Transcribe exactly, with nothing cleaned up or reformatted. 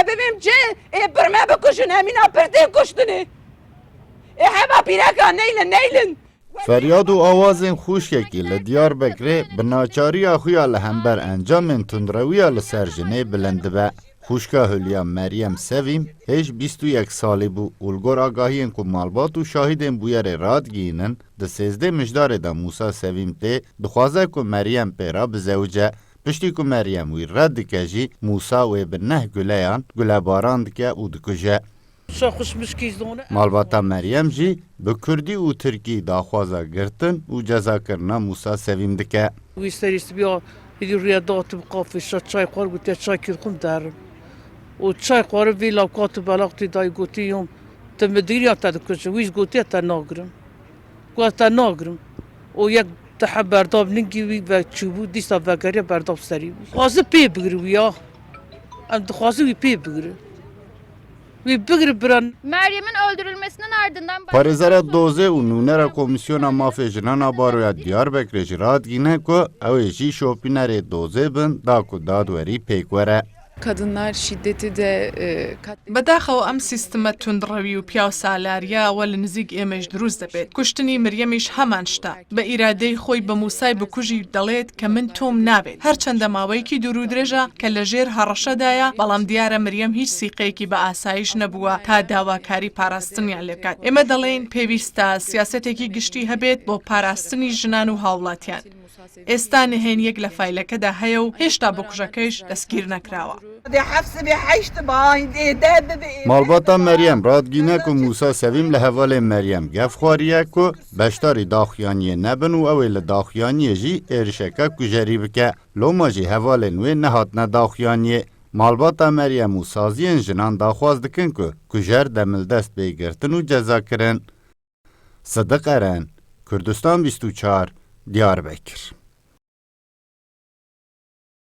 Bibêm çi? Ê bir me bikujin, em îna bir tên kuştinê. Ê hema pîreka neylin, neylin. Feryad û awazên xwişkekî li Diyarbekirê bi naçariya xwe ya li hember encamên tundrewiya li ser jinê bilind dibe. Xwişka Hulya Meryem Sevîm hêj bîst û yek salî bû û li gor agahiyên ku malbat û şahidên bûyerê radigihînin, di sêzdeh Mijdarê de Mûsa Sevîm tê, dixwaze ku Meryem pê re bizewice. Piştî ku Meryem wî red dike jî, Mûsa wê bi neh guleyan gulebaran dike û dikuje. Şaxuş mişkî zone. Malbata Meryem jî bi kurdî û tirkî daxwaza girtin û cezakirina Mûsa Sevîm dike. Wî serî sibiya êdî rûye datib qafê şa çay xwar gotiye çay kir xum derim. Û çay xwar vê lawkat û belaqtê dayî gotî yom, tu midîriya te dikujin. Wî jî gotiye te nagirim. Ku ez te nagirim. Û yek tehe berdab ningî wî ve çûbû, dîsa vegeriya berdab serî bû. Dixwazi pê bigiri wî ya. Em dixwazin wî pê bigiri. Wî bigiri biran. Meryem'in öldürülmesinin ardından Parêzera Dozê û nûnera Komîsyona Mafê Jinan a Baroya Diyarbekirê jî radigîne ku ew ê jî şopînerê dozê bin da ku dadwerî pêk were. Kadınlar şiddeti de e, kat- Badaxew em sîsteme tundrewî û piyaw salariya we li nizîk êmej dirûst dibêt. Kuştinî Miryemîş heman şta. Bi îradeyî xwe bi Mûsay bikujî dەڵێت کە من تۆم نابێت. هەرچەندە ماوەیەکی دوور و درێژە کە لە ژێر هەڕەشەدایە، بەڵام دیارە مریەم هیچ سیقەیەکی بە ئاسایش نەبووە تا داواکاری پاراستنیان لێ بکات. ئێمە دەڵێین پێویستە سیاسەتێکی گشتی هەبێت بۆ پاراستنی ژنان و هاوڵاتیان. ئێستا نهێنیەک لە فایلەکەدا هەیە و هێشتا بکوژەکەیش دەستگیر نەکراوە. Malbata Meryem radigîne ku Mûsa Sevîm li hevalên Meryem gef xwariye ku beşdarî daxuyaniyê nebin û ew ê li daxuyaniyê jî êrişeke kujerî bike. Loma jî hevalên wê nehatine daxuyaniyê. Malbata Meryem û saziyên jinan daxwaz dikin ku kujer demildest bê girtin û cezakirin. Sidiq Eren, Kurdistan bîst û çar, Diyarbekir.